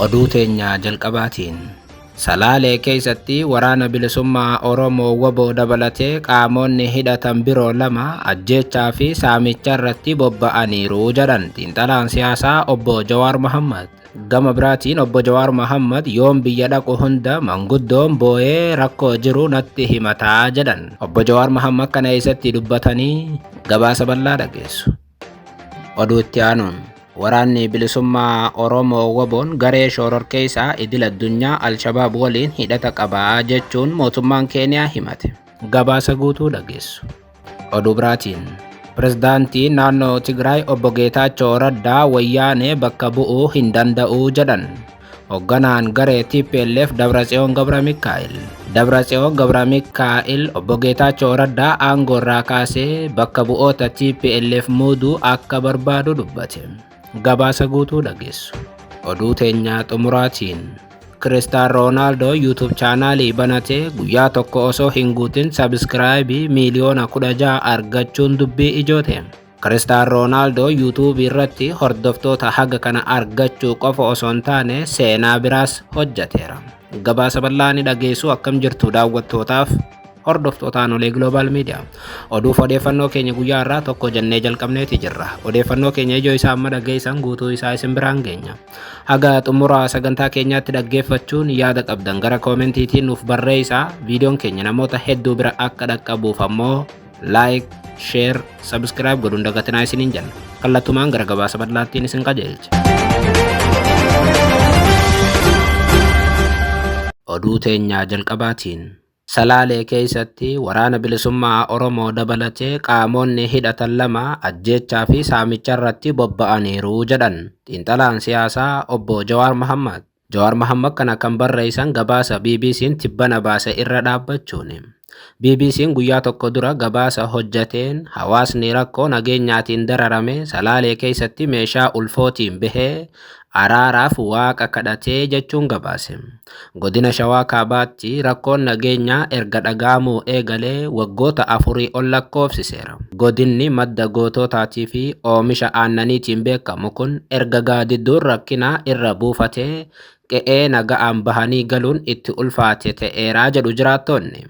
Oduu teenya jalqabaatiin. Salaalee keessatti waraana bilisummaa Oromoo WBO dabalatee qaamonni hidhatan biroo lama ajjeechaa fi saamicha irratti bobba'aniiru jedhan xiinxalaan siyaasaa obbo Jawaar Mohammad. Gama biraatiin obbo Jawaar Mohammad yoon biyya dhaqu hunda manguddoon boo'ee rakkoo jiru natti himataa jedhan. Obbo Jawaar Mohammad kana eessatti dubbatanii gabaasa bal'aa dhageessu. Oduu itti aanuun. Waraanni bilisummaa Oromoo WBOn garee shororkeessaa idil addunyaa Alshabaab waliin hidhata qabaa jechuun mootummaan Keeniyaa himate. Gabaasa guutuu dhageessu. Oduu biraatiin. Pirezidaantiin naannoo Tigraay obbo Geetaachoo Raddaa wayyaanee bakka bu'uu hin danda'u jedhan. Hoogganaan garee TPLF Dabratsiyoon Gabra Mikaa'el. Dabratsiyoon Gabra Mikaa'el obbo Geetaachoo Raddaa aangoo irraa kaasee bakka bu'oota TPLF muuduu akka barbaadu dubbate. Gabaasa guutuu dhageessu. Oduu teenyaa xumuraatiin. Kiristaan Roonaaldoo YouTube chaanaalii banatee guyyaa tokko osoo hin guutin sabiskiraayibii miiliyoona 16 argachuun dubbii ijoo ta'e. Kiristaan Roonaaldoo YouTube irratti hordoftoota haga kana argachuu qofa osoo hin taane seenaa biraas hojjateera. Gabaasa bal'aa ni dhageessu. Akkam jirtu daawwattootaaf hordoftootaan Olee Global Media. Oduuf odeeffannoo keenya guyyaa irraa tokko jennee jalqabneeti jirra. Odeeffannoo keenya ijoo isaa amma dhageessan guutuu isaa isin biraan geenya. Haga xumura sagantaa keenyaatti dhaggeeffachuun yaada qabdan gara koomentiitiin nuuf barreessaa. Viidiyoon keenya namoota hedduu bira akka dhaqqabuuf ammoo like, share, subscribe godhuun dagatinaa isiniin jenna. Kallattumaan gara gabaasa bal'aattiin isin qajeelcha. Oduu teenyaa jalqabaatiin. Salaalee keessatti waraana bilisummaa Oromoo dabalatee qaamonni hidhatan lama ajjeechaa fi saamicha irratti bobba'aniiru jedhan xiinxalaan siyaasaa obbo Jawaar Mohammad. Jawaar Mohammad kana kan barreessan gabaasa BBC'n tibbana baase irra dhaabbachuuni. BBC'n guyyaa tokko dura gabaasa hojjateen hawaasni rakkoo nageenyaatiin dararame Salaalee keessatti meeshaa ulfootiin bahee araaraaf waaqa kadhatee jechuun gabaase. Godina Shawaa Kaabaatti rakkoon nageenyaa erga dhaga'amuu eegalee waggoota 4 ol lakkoofsiseera. Godinni madda goototaatii fi oomisha aannaniitiin beekamu kun erga gaadidduun rakkinaa irra buufatee qe'ee naga'aan bahanii galuun itti ulfaate ta'eeraa jedhu jiraattonni.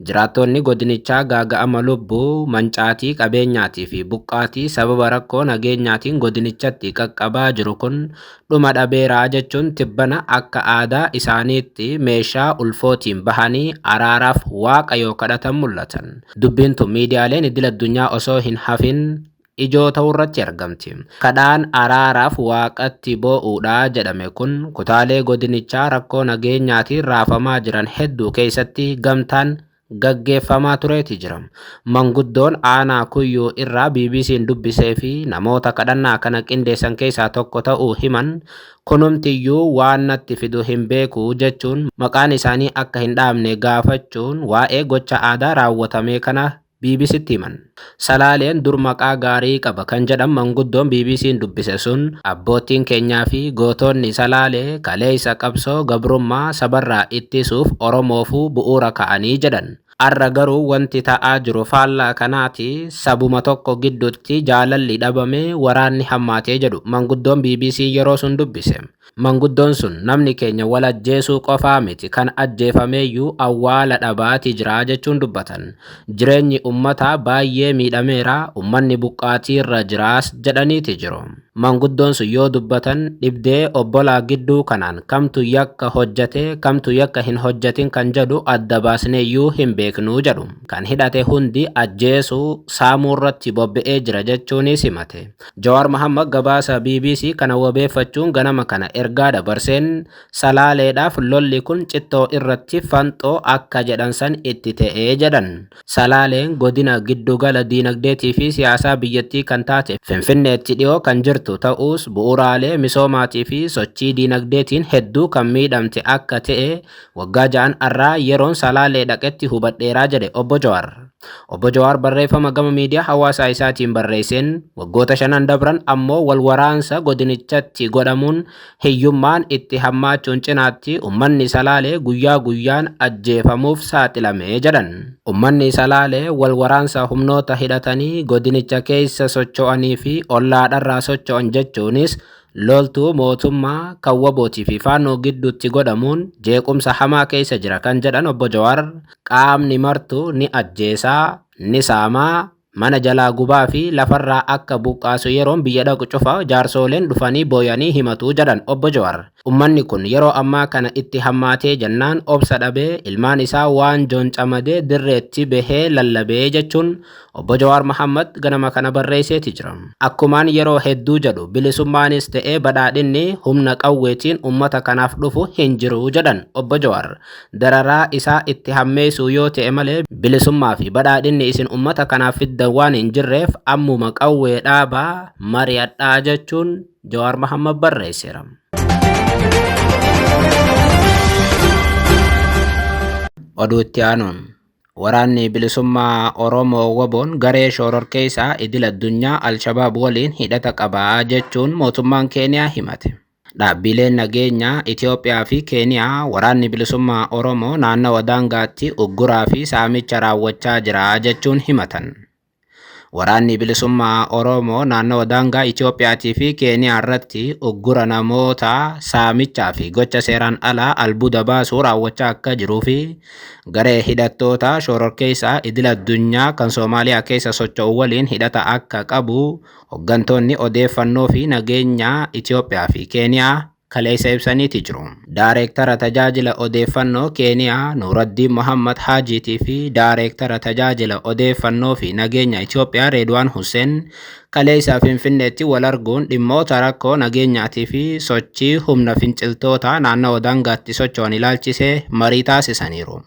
Jiraattonni godinichaa gaaga'ama lubbuu, mancaatii qabeenyaatii fi buqqaatii sababa rakkoo nageenyaatiin godinichatti qaqqabaa jiru kun dhuma dhabeeraa jechuun tibbana akka aadaa isaaniitti meeshaa ulfootiin bahanii araaraaf waaqa yoo kadhatan mul'atan. Dubbiin tun miidiyaaleen idil addunyaa osoo hin hafin ijoo ta'uu irratti argamti. Kadhaan araaraaf waaqatti boo'uudha jedhame kun kutaalee godinichaa rakkoo nageenyaatiin raafamaa jiran hedduu keessatti gamtaan gaggeeffamaa tureeti jira. Manguddoon aanaa Kuyyuu irraa BBC'n dubbisee fi namoota kadhannaa kana qindeessan keessaa tokko ta'uu himan kunumtiyyuu waan natti fidu hin beeku jechuun maqaan isaanii akka hin dhaamne gaafachuun waa'ee gocha aadaa raawwatamee kana BBCtti himan. Salaaleen dur maqaa gaarii qaba kan jedhan manguddoon BBC'n dubbise sun abbootiin keenyaa fi gootonni Salaalee kaleessa qabsoo gabrummaa sabarraa ittisuuf Oromoofuu bu'uura ka'anii jedhan. Arra garuu wanti ta'aa jiru faallaa kanaati sabuma tokko gidduutti jaalalli dhabame waraanni hammaatee jedhu manguddoon BBC yeroo sun dubbise. Manguddoon sun namni keenya wal ajjeesuu qofaa miti kan ajjeefameeyyuu awwaala dhabaati jira jechuun dubbatan. Jireenyi uummataa baay'ee miidhameera, uummanni buqqaatiirra jiraas jedhaniiti jiru. Manguddoon sun yoo dubbatan dhibdee obbolaa gidduu kanaan kamtu yakka hojjate kamtu yakka hin hojjatin kan jedhu adda baasneeyyuu hin beeknuu jedhu. Kan hidhate hundi ajjeesuu saamuu irratti bobba'ee jira jechuunis himate. Jawaar Mohammad gabaasa BBC kana wabeeffachuun ganama kana ergaa dabarseen Salaaleedhaaf lolli kun cittoo irratti fanxoo akka jedhan san itti ta'ee jedhan. Salaaleen godina giddugala diinagdeetii fi siyaasaa biyyattii kan taate Finfinneetti dhiyoo kan jirtu ta'us bu'uuraalee misoomaatii fi sochii diinagdeetiin hedduu kan miidhamte akka ta'e waggaa 6 arraa yeroon Salaalee dhaqetti hubadheeraa jedhe obbo Jawaar. Obbo Jawaar barreeffama gama miidiyaa hawaasaa isaatiin barreesseen waggoota 5 dabran ammoo wal waraansa godinichatti godhamuun hiyyummaan itti hammaachuun cinaatti ummanni Salaalee guyyaa guyyaan ajjeefamuuf saaxilame jedhan. Ummanni Salaalee wal waraansa humnoota hidhatanii godinicha keessa socho'anii fi ollaadharraa socho'an jechuunis Loltuu mootummaa kan wabootii fi faannoo gidduutti godhamuun jeequmsa hamaa keessa jira kan jedhan obbo Jawaar qaamni martuu ni ajjeesaa, ni saamaa, mana jalaa gubaa fi lafarraa akka buqqaasu yeroon biyya dhaqu cufa jaarsooleen dhufanii booyanii himatu jedhan obbo Jawaar. Ummanni kun yeroo ammaa kana itti hammaatee jennaan obsa dhabee ilmaan isaa waan jooncamadee dirreetti bahee lallabee jechuun obbo Jawaar Mohammad ganama kana barreesseeti jira. Akkumaan yeroo hedduu jedhu bilisummaanis ta'ee badhaadhinni humna qawweetiin ummata kanaaf dhufu hin jiru jedhan obbo Jawaar. Dararaa isaa itti hammeessuu yoo ta'e malee bilisummaa fi badhaadhinni isin ummata kanaaf fiddan waan hin jirreef ammuma qawwee dhaabaa mari'adhaa jechuun Jawaar Mohammad barreesseera. Oduu itti aanuun waraanni bilisummaa Oromoo waboon garee shororkeessaa idil addunyaa Alshabaab waliin hidhata qabaa jechuun mootummaan Keeniyaa himate. Dhaabbileen nageenyaa Itoophiyaa fi Keeniyaa waraanni bilisummaa Oromoo naannawa daangaatti ugguraa fi saamicha raawwachaa jira jechuun himatan. Waraanni bilisummaa Oromoo naannawa daangaa Itoophiyaatii fi Keeniyaa irratti uggura namoota saamichaa fi gocha seeraan alaa albuuda baasuu raawwachaa akka jiruu fi garee hidhattoota shororkeessaa idil addunyaa kan Soomaaliyaa keessa socho'u waliin hidhata akka qabu hooggantoonni odeeffannoo fi nageenyaa Itoophiyaa fi Keeniyaa kaleessa ibsaniiti jiru. Daareektara tajaajila odeeffannoo Keeniyaa Nuuraddiin Mohammad Haajiitii fi Daareektara tajaajila odeeffannoo fi nageenya Itoophiyaa Reedwaan Hussein kaleessa Finfinneetti wal arguun dhimmoota rakkoo nageenyaatii fi sochii humna finciltoota naannawa daangaatti socho'an ilaalchisee marii taasisaniiru.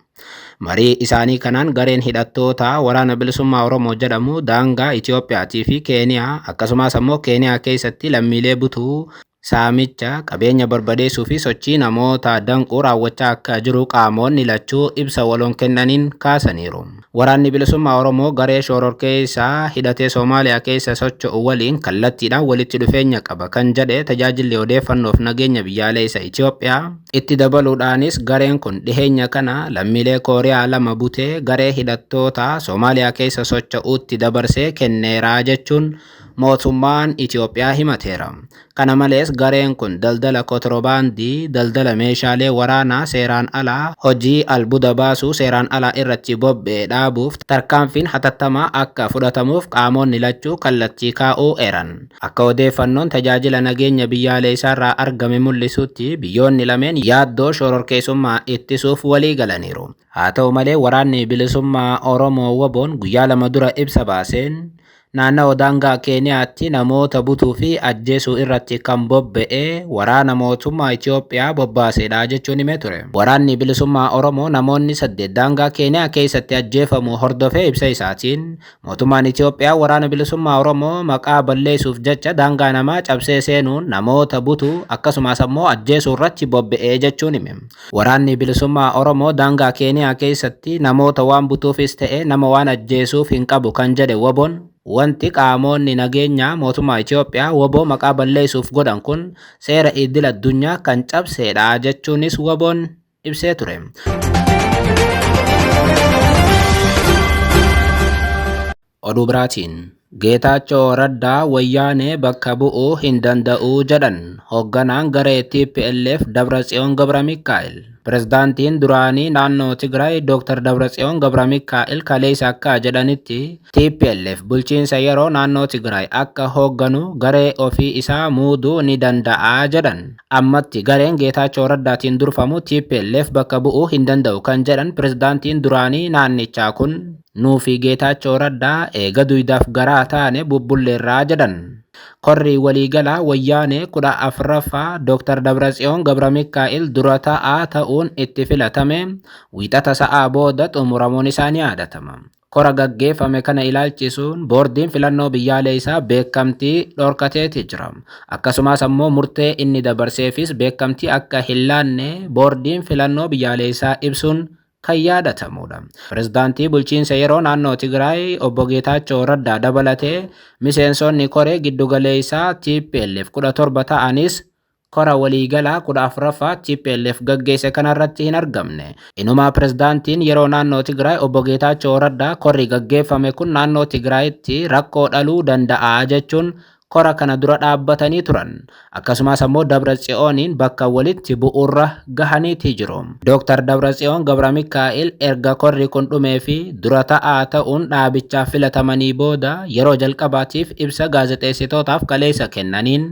Marii isaanii kanaan gareen hidhattoota waraana bilisummaa Oromoo jedhamu daangaa Itoophiyaatii fi Keeniyaa akkasumas ammoo Keeniyaa keessatti lammiilee butuu saamicha qabeenya barbadeessuu fi sochii namoota danquu raawwachaa akka jiru qaamonni lachuu ibsa waloon kennaniin kaasaniiru. Waraanni bilisummaa Oromoo garee shororkeessaa hidhatee Soomaaliyaa keessa socho'u waliin kallattiidhaan walitti dhufeenya qaba kan jedhe tajaajilli odeeffannoof nageenya biyyaalessa Itoophiyaa itti dabaluudhaanis gareen kun dhiheenya kana lammiilee Kooriyaa lama butee garee hidhattoota Soomaaliyaa keessa socho'uutti dabarsee kenneeraa jechuun mootummaan Itoophiyaa himateera. Kana malees gareen kun daldala kontirobaandii, daldala meeshaalee waraanaa seeraan alaa, hojii albuuda baasuu seeraan alaa irratti bobba'e dhaabuuf tarkaanfiin hatattamaa akka fudhatamuuf qaamonni lachuu kallattii kaa'uu eeran. Akka odeeffannoon tajaajila nageenya biyyaalessaarraa argame mul'isutti biyyoonni lameen yaaddoo shororkeessummaa ittisuuf walii galaniiru. Haa ta'u malee waraanni bilisummaa Oromoo waboon guyyaa lama dura ibsa baaseen naannawa daangaa Keeniyaatti namoota butuu fi ajjeesuu irratti kan bobba'e waraana mootummaa Itoophiyaa bobbaasedha jechuun himee ture. Waraanni bilisummaa Oromoo namoonni 8 daangaa Keeniyaa keessatti ajjeefamu hordofee ibsa isaatiin mootummaan Itoophiyaa waraana bilisummaa Oromoo maqaa balleessuuf jecha daangaa namaa cabsee seenuun namoota butuu akkasumas ammoo ajjeesuu irratti bobba'e jechuun hime. Waraanni bilisummaa Oromoo daangaa Keeniyaa keessatti namoota waan butuufis ta'e nama waan ajjeesuuf hin qabu kan jedhe waboon wanti qaamonni nageenyaa mootummaa Itoophiyaa waboo maqaa balleessuuf godhan kun seera idil addunyaa kan cabseedha jechuunis waboon ibsee ture. Oduu biraatiin Geetaachoo Raddaa wayyaanee bakka bu'uu hin danda'u jedhan hoogganaan garee TPLF Dabratsiyoon Gabramikaa'el. Pirezidaantiin duraanii naannoo Tigraay Dr. Dabratsiyoon Gabramikaa'el kaleessa akka jedhanitti TPLF bulchiinsa yeroo naannoo Tigraay akka hoogganu garee ofii isaa muuduu ni danda'a jedhan. Ammatti gareen Geetaachoo Raddaatiin durfamu TPLF bakka bu'uu hin danda'u kan jedhan pirezidaantiin duraanii naannichaa kun nuufi Geetaachoo Raddaa eega duydaaf garaa taane bubbulleerraa jedhan. Korri waliigalaa wayyaanee 14ffaa Dr. Dabratsiyoon Gabramikaa'el dura ta'aa ta'uun itti filatame wiixata sa'aa booda xumuramuun isaa ni yaadatama. Kora gaggeeffame kana ilaalchisuun boordiin filannoo biyyaalessaa beekamtii dhorkateeti jira. Akkasumas ammoo murtee inni dabarseefis beekamtii akka hin laanne boordiin filannoo biyyaalessaa ibsuun kan yaadatamudha. Pirezidaantii bulchiinsa yeroo naannoo Tigraay obbo Geetaachoo Raddaa dabalatee miseensonni koree giddugaleessaa TPLF 17 ta'anis kora waliigalaa 14ffaa TPLF gaggeesse kanarratti hin argamne. Inumaa pirezidaantiin yeroo naannoo Tigraay obbo Geetaachoo Raddaa korri gaggeeffame kun naannoo Tigraayitti rakkoo dhaluu danda'a jechuun kora kana dura dhaabbatanii turan. Akkasumas ammoo Dabratsiyooniin bakka walitti bu'uurra gahaniiti jiru. Dr. Dabratsiyoon Gabra Mikaa'el erga korri kun dhumee fi dura ta'aa ta'uun dhaabichaaf filatamanii booda yeroo jalqabaatiif ibsa gaazexeessitootaaf kaleessa kennaniin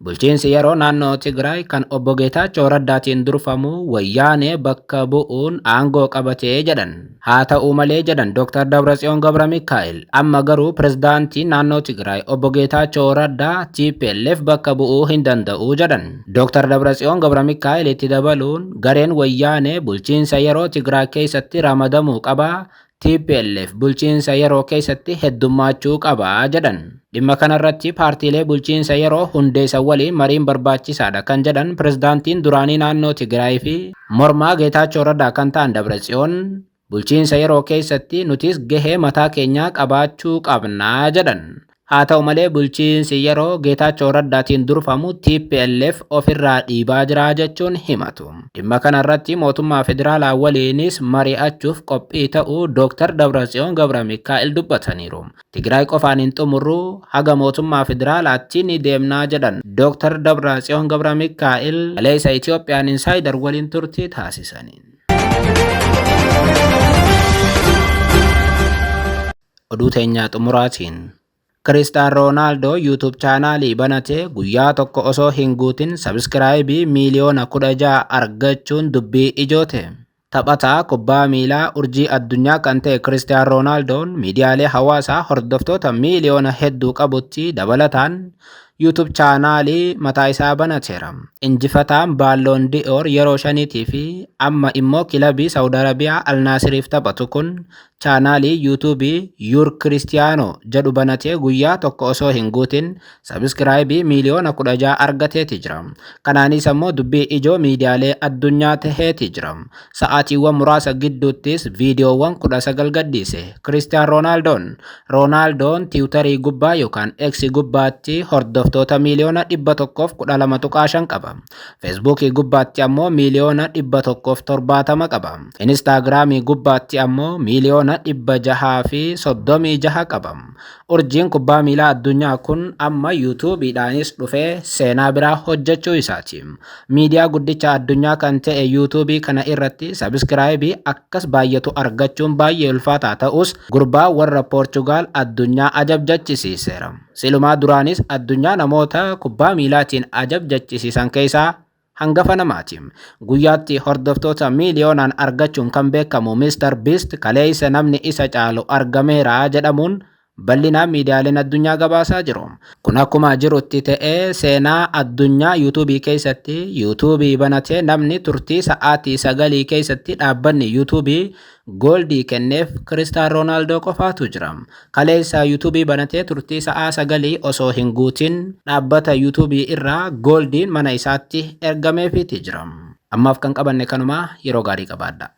bulchiinsi yeroo naannoo Tigraay kan obbo Geetaachoo Raddaatiin durfamu wayyaanee bakka bu'uun aangoo qabatee jedhan. Haa ta'u malee jedhan Dr. Dabratsiyoon Gabra Mikaa'el amma garuu pirezidaantii naannoo Tigraay obbo Geetaachoo Raddaa TPLF bakka bu'uu hin danda'u jedhan. Dr. Dabratsiyoon Gabra Mikaa'el itti dabaluun gareen wayyaanee bulchiinsa yeroo Tigraay keessatti ramadamuu qaba. TPLF bulchiinsa yeroo keessatti heddummaachuu qaba jedhan. Dhimma kanarratti paartiilee bulchiinsa yeroo hundeessan waliin mariin barbaachisaadha kan jedhan pirezidaantiin duraanii naannoo Tigraay fi mormaa Geetaachoo Raddaa kan ta'an Dabratsiyoon bulchiinsa yeroo keessatti nutis gahee mataa keenyaa qabaachuu qabnaa jedhan. Haa ta'u malee bulchiinsi yeroo Geetaachoo Raddaatiin durfamu TPLF ofirraa dhiibaa jira jechuun himatu. Dhimma kanarratti mootummaa federaalaa waliinis mari'achuuf qophii ta'uu Dr. Dabratsiyoon Gabra Mikaa'el dubbataniiru. Tigraay qofaan hin xumurru haga mootummaa federaalaatti ni deemnaa jedhan Dr. Dabratsiyoon Gabra Mikaa'el kaleessa Itoophiyaan Insaayidar waliin turtii taasisaniin. Oduu teenyaa xumuraatiin. Kiristaan Roonaaldoo YouTube chaanaalii banatee guyyaa tokko osoo hin guutin sabiskiraayibii miiliyoona 16 argachuun dubbii ijoote. Taphataa kubbaa miilaa urjii addunyaa kan ta'e Kiristiyaan Roonaaldoon miidiyaalee hawaasaa hordoftoota miiliyoona hedduu qabutti dabalataan YouTube chaanaalii mataa isaa banateera. Injifataan Baalloon Di'oor yeroo shaniitii fi amma immoo kilabii Saawud Arabiyaa Alnaasiriif taphatu kun chaanaalii yuutuubii Yuur Kiristiyaanoo jedhu banatee guyyaa tokko osoo hin guutin sabiskiraayibii miiliyoona 16 argateeti jira. Kanaanis ammoo dubbii ijoo miidiyaalee addunyaa taheeti jira. Sa'aatiiwwan muraasa gidduuttis viidiyoowwan 19 gadhiise. Kiristiyaan Roonaaldoon Roonaaldoon tiwutarii gubbaa yookaan X gubbaatti hordoftoota miiliyoona 112.5 qaba. Feesbuukii gubbaatti ammoo miiliyoona 170 qaba. Inistaagiraamii gubbaatti ammoo miiliyoona 636 qaba. Urjiin kubbaa miilaa addunyaa kun amma yuutuubiidhaanis dhufee seenaa biraa hojjechuu isaati. Miidiyaa guddicha addunyaa kan ta'e yuutuubii kana irratti sabiskiraayibii akkas baay'atu argachuun baay'ee ulfaataa ta'us gurbaa warra Poorchugaal addunyaa ajab jechisiiseera. Silumaa duraanis addunyaa namoota kubbaa miilaatiin ajab jechisiisan keessaa hangafa namaati. Guyyaatti hordoftoota miiliyoonaan argachuun kan beekamu Mr. Beast kaleessa namni isa caalu argameera jedhamuun bal'inaan miidiyaaleen addunyaa gabaasaa jiru. Kun akkuma jirutti ta'ee seenaa addunyaa yuutuubii keessatti yuutuubii banatee namni turtii sa'aatii 9 keessatti dhaabbanni yuutuubii gooldii kenneef Kiristaan Roonaaldoo qofaatu jira. Kaleessa yuutuubii banatee turtii sa'aa 9 osoo hin guutin dhaabbata yuutuubii irraa gooldiin mana isaatti ergameefiiti jira. Ammaaf kan qabanne kanumaa yeroo gaarii qabaadha.